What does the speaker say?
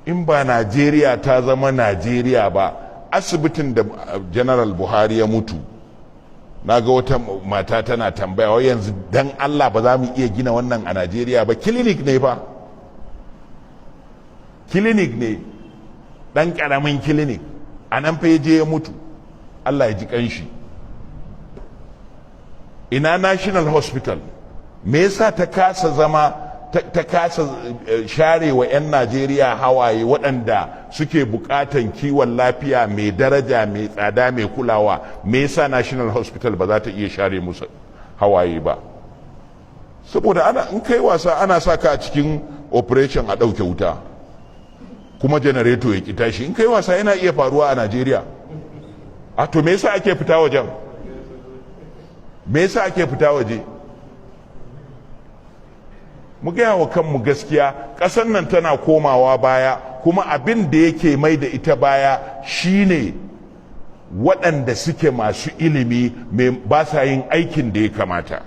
In ba Najeriya ta zama Najeriya ba, asibitin da General Buhari ya mutu, na ga wata mata tana tambaya, wai yanzu dan Allah ba za mu iya gina wannan a Najeriya ba? Clinic ne fa, clinic ne, dan karamin clinic. A nan fa je ya mutu, Allah ya ji kanshi. Ina National Hospital? Me yasa ta kasa zama, ta kasa share wa 'yan Najeriya hawaye waɗanda suke buƙatan kiwon lafiya mai daraja, mai tsada, mai kulawa? Me yasa National Hospital ba za ta iya share musu hawaye ba? Saboda ana in kai wasa ana sa ka a cikin operation, a ɗauke wuta, kuma janareto ya ki tashi. In kai wasa yana iya faruwa a Najeriya. A to, me yasa ake fita wajen? Me yasa ake fita waje? Mu gaya wa kanmu gaskiya, ƙasar nan tana komawa baya, kuma abin da yake mai da ita baya shine waɗanda suke masu ilimi mai ba sa yin aikin da ya kamata.